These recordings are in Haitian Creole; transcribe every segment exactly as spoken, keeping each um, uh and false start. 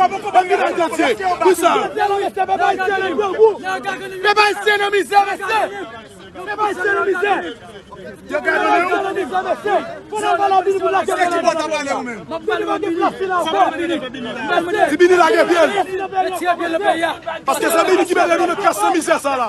Pèp ayisyen nan mizè, mesye. Pèp ayisyen nan mizè, mesye. Pèp ayisyen nan mizè. Yo gade nan yo. Ti Bini lage pye l. Ti Bini lage pye l. Paske se Bini ki mete nou nan kras nan mizè sa la.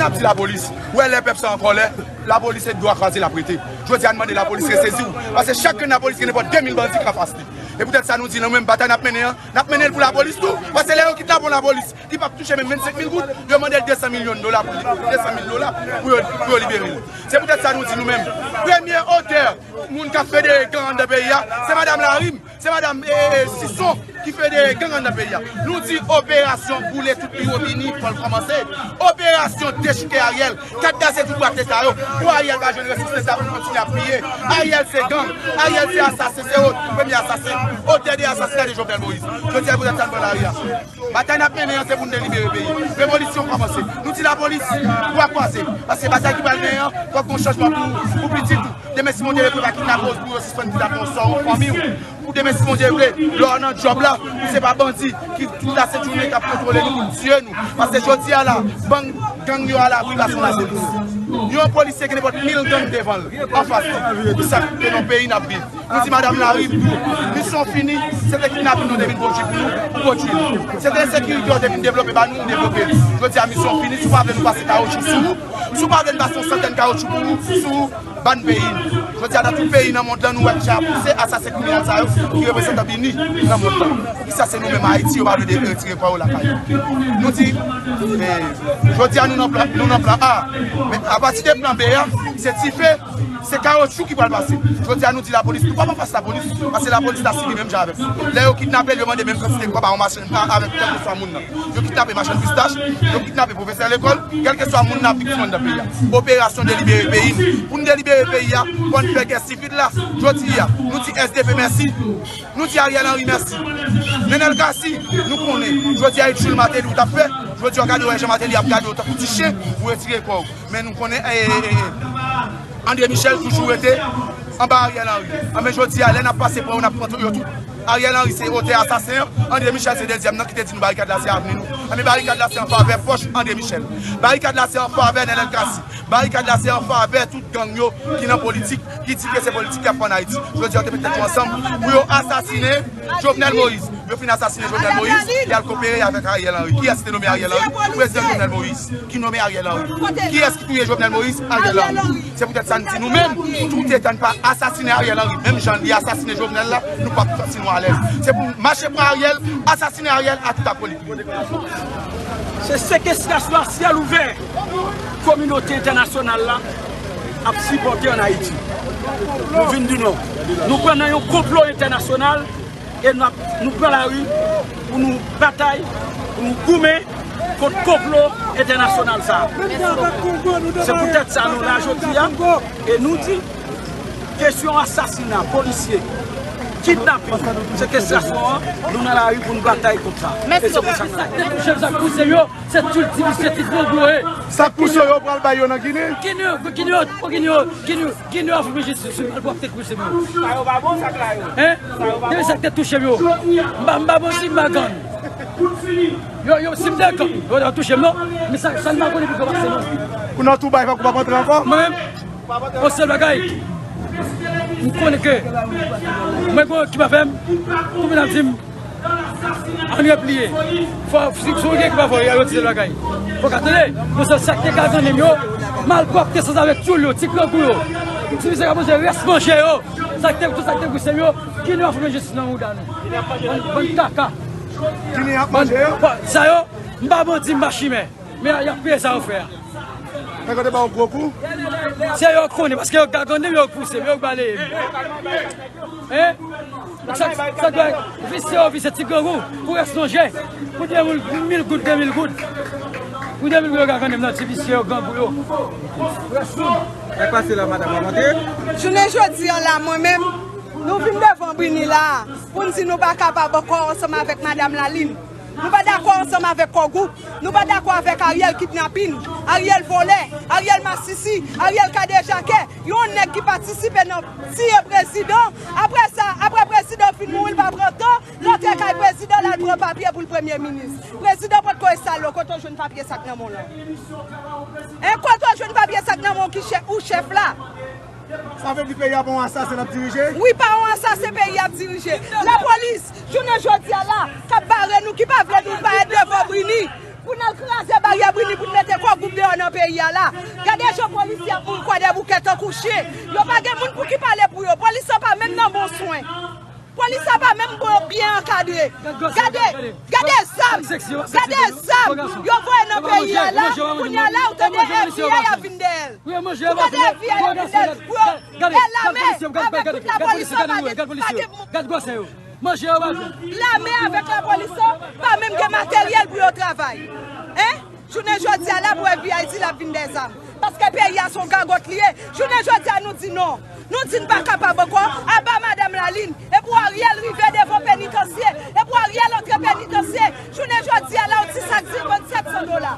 n ap di lapolis, ou wè lè pèp sa an kòlè, lapolis se dwa kraze l ap rete. Jodi a, n mande lapolis resezi w. Paske chak grenn lapolis gen nenpòt de mil bandi k anfas li. E poutèt sa, nou di nou menm batay n ap mennen an, n ap mennen l pou lapolis tou. Paske lè yo kidnape yon lapolis, li p ap touche menm vennsenk mil goud, yo mande l de san milyon dola pou li, de san mil dola pou yo, pou yo libere l. Se poutèt sa nou di nou menm, premye otè moun k ap federe gang anndan peyi a, se madanm Larim, se madanm, e, e, Sison ki federe gang anndan peyi a. Nou di operasyon boule tout biwo mini, fò l kòmanse. Operasyon dechouke Ariel, kadase tout bwat leta yo, pou Ariel pa jwenn resous leta pou l kontinye ap piye. Ariel se gang, Ariel se asasen, se o-, premye asasen, otè de asasina de Jovenel Moïse. Jodi a, poutèt sa n pran lari a. Batay n ap mennen an, se pou n delibere peyi. Revolisyon kòmanse. Nou di lapolis, bra kwaze. Paske batay ki pral genyen an, fòk gon chanjman pou, pou pitit ou. Demen si Bondye vle, pou yo pa kidnape w, pou yo sispann kidnape w, sè w, fanmi w. Pou demen si Bondye vle, lè w nan djòb la, pou se pa bandi ki tout lasent jounen k ap kontwole nou, pou tiye nou. Paske jodi a la, bang gang yo alabri pase yon lapolis. Yon polisye gen nenpòt mil gang devan l, anfas li. Pou sa ke nan peyi n ap viv. Nou di madanm Larim tou, misyon fini, se te kidnapin nou te vin pwodui pou nou, ou pwodui l. Se te ensekirite w te vin devlope ba nou, ou devlope l. Jodi a, misyon fini, si w pa vle nou pase kawotchou sou ou, si w pa vle n pase yon santèn kawotchou pou ou, sou ou, bann peyi n. Jodi a, nan tout peyi nan mond lan, nou wè jan y ap pouse asasen kriminèl sa yo ki reprezantan BINUH nan mond lan. Poukisa se nou menm Ayiti, yo pa vle de-, retire kò yo lakay yo? Nou di, eh, jodi a, nou nan plan, nou nan plan A. Men apati de plan B a, se dife, se kawotchou ki pral pase. Jodi a, nou di lapolis, nou p ap anfas lapolis, paske lapolis la sibi menm jan avèk nou. Lè yo kidnape l, yo mande menm kantite kòb a yon machann, a, avèk kèlkeswa moun nan. Yo kidnape machann pistach, yo kidnape pwofesè lekòl, kèlkeswa moun nan ap viktim anndan peyi a. Operasyon delibere peyi n. Pou n delibere peyi a, fò n fè gè sivil la. Jodi a, nou di S D P mèsi. Nou di Ariel Henry mèsi. Nenel Cassy, nou konnen. Jodi a, e tchoul Martelly ou t ap fè. Jodi a, w gade w wè jan Martelly ap gade w tankou ti chen, ou retire kò w. Men nou konnen, eh, eh, eh, André Michel toujou rete anba Ariel Henry. Anben jodi a, lè n ap pase pran yo, n ap pran tout yo tout. Ariel Henry se otè asasen an, André Michel se dezyèm nan ki te di nou barikad la se avni nou. Anben barikad la se an favè pòch André Michel. Barikad la se an favè Nenel Cassy. Barikad la se an favè tout gang yo ki nan politik, ki di ke se politik y ap fè ann Ayiti. Jodi a, yo te met tèt yo ansanm pou yo asasinen Jovenel Moïse. Yo fin asasinen Jovenel Moïse, y al kopere avèk Ariel Henry. Kiyès ki te nome Ariel Henry? Prezidan Jovenel Moïse ki nome Ariel Henry. Kiyès ki touye Jovenel Moïse? Ariel Henry. Se poutèt sa n di nou menm, toutetan n pa asasinen Ariel Henry, menm jan li asasinen Jovenel la, nou p ap santi nou alèz. Se pou n mache pran Ariel, asasinen Ariel a tout akoli. Se sekestrasyon a syèl ouvè kominote entènasyonal la ap sipòte ann Ayiti. Nou vin di non. Nou pran nan yon konplo entènasyonal e n ap, nou pran lari pou nou batay, pou nou goumen kont konplo entènasyonal sa a. Se poutèt sa nou la jodi a e nou di, kesyon asasina, polisye, kidnapin, sekestrasyon an, nou nan lari pou n batay kont sa. E se pou sa nou la. Chèf sa k pouse yo, se tout ti visye, ti grangou yo ye. Sa k pouse yo pral bay yo nan Ginen? Ginen, Ginen, Ginen, Ginen, Ginen ap fè jistis, malpwòpte k pouse m yo. Sa yo pa bon, sa k la yo. Hein? Depi sa k te touche m yo. M pa, m pa bon si m pa gang. Yo, yo, si m te gang, yo ta touche m non. Men sa, sa n pa konnen pou yo pase non. Pou nan tou bay, fòk ou p ap antre ankò? Mwen menm, yon sèl bagay, m konnen ke mwen gon ekip avè m, tout moun ap di m, ann repliye. Fò, si, si w gen ekip avè w, yo di sèl bagay. Fòk atann, nou se sa k te ka gade m yo, malpwòpte sanzavè tchoul yo, ti grangou yo. Ti misye ka manje rès manje yo. Sa k te, tout sa k te pouse m yo, Ginen ap fè jistis nan mouda nou. Bann, bann kaka. Ginen ap manje yo? Sa yo, m pa bandi, m pa chimè. Men y ap peye sa yo fè a. Nèg yo te ba w gwo kou? Se yo k konnen, paske yo k gagande m, yo k pouse m, yo k baleye m. Hein? Sa, sa dwe visye yo visye ti grangou pou rès lonje. Pou de mil, mil goud, de mil goud. Pou de mil goud yo gagande m nan ti visye yo grangou yo. Pou rès moun. Sa k pase la, madanm, w ap antre? Jounen jodi a la, mwen menm, nou vin devan BINUH la pou n di nou pa kapab ankò ansanm avèk madanm Lalin. Nou pa dakò ansanm avèk Kògou. Nou pa dakò avèk Ariel kidnapin, Ariel vòlè, Ariel masisi, Ariel kadejakè. Yon nèg ki patisipe nan tiye prezidan. Apre sa, apre prezidan fin mouri, l pa pran tan, l antre kay prezidan, l al pran papye pou l premye minis. Prezidan potko estal lo, kote w jwenn papye sa k nan men w lan? Hein, kote w jwenn papye sa k nan men w ki chè-, ou chèf la? Sa vle di peyi a pa yon asasen l ap dirije? Wi, pa yon asasen peyi a ap dirije. Lapolis, jounen jodi a la, k ap bare nou, ki pa vle nou parèt devan Brini pou n al kraze baryè Brini, pou n mete Kò Gwoup deyò nan peyi a la. Gade jan polisye ap mouri Kwadèboukè tankou chen. Yo pa gen moun pou ki pale pou yo. Polis lan pa menm nan bon swen. Polis la pa menm byen ankadre. Gade, gade zam, gade zam yo voye nan peyi a la. Kounye a la, ou tande F B I ap vin dèyè l. Ou tande F B I ap vin dèyè l. Pou yo, e lame avèk tout lapolis la pa gen, pa gen. Lame avèk lapolis la pa menm gen materyèl pou yo travay. Hein? Jounen jodi a la pou F B I di l ap vin dèyè zam. Paske peyi a se yon gagòt li ye. Jounen jodi a nou di non. Nou di n pa kapab ankò. Aba Madanm Lalin. E pou Ariel rive devan penitansye. E pou Ariel antre penitansye. Jounen jodi a la yon ti sak diri vann sèt san dola.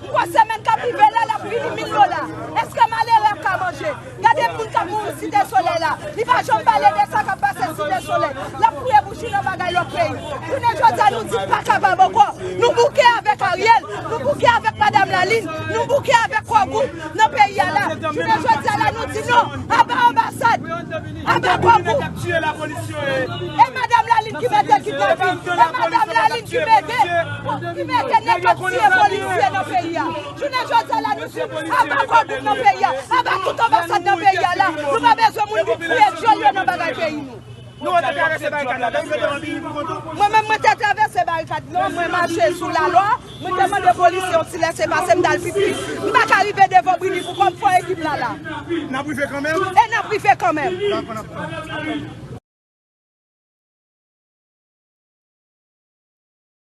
Pou semèn k ap rive la, l ap vini mil dola. Èske malere ap ka manje? Gade moun k ap mouri Site Solèy la. Li pa janm pale de sa k ap pase Site Solèy. L ap fouye bouch li nan bagay lòt peyi. Jounen jodi a nou di n pa kapab ankò. Nou bouke avèk Ariel, nou bouke avèk Madanm Lalin, nou bouke avèk Kò Gwoup nan peyi a la. Jounen jodi a la nou di non, aba anbasad, aba Kò Gwoup. E Madanm Lalin ki mete kidnapin, e Madanm Lalin ki mete, ki mete nèg k ap tiye polisye nan peyi a. Jounen jodi a la nou di aba Kò Gwoup nan peyi a, aba tout anbasad nan peyi a la. Nou pa bezwen moun vin tiye dyòl yo nan bagay peyi nou. Nou, w te travèse barikad la, w te rive devan Bini pou kont ou? Mwen menm, mwen te travèse barikad lan, mwen mache sou lalwa, mwen te mande polisye yon ti lèsepase, m t al pi plis. M pa ka rive devan Bini pou kò m, fò ekip la la. N ap rive kanmenm? E n ap rive kanmenm. Dakò, n ap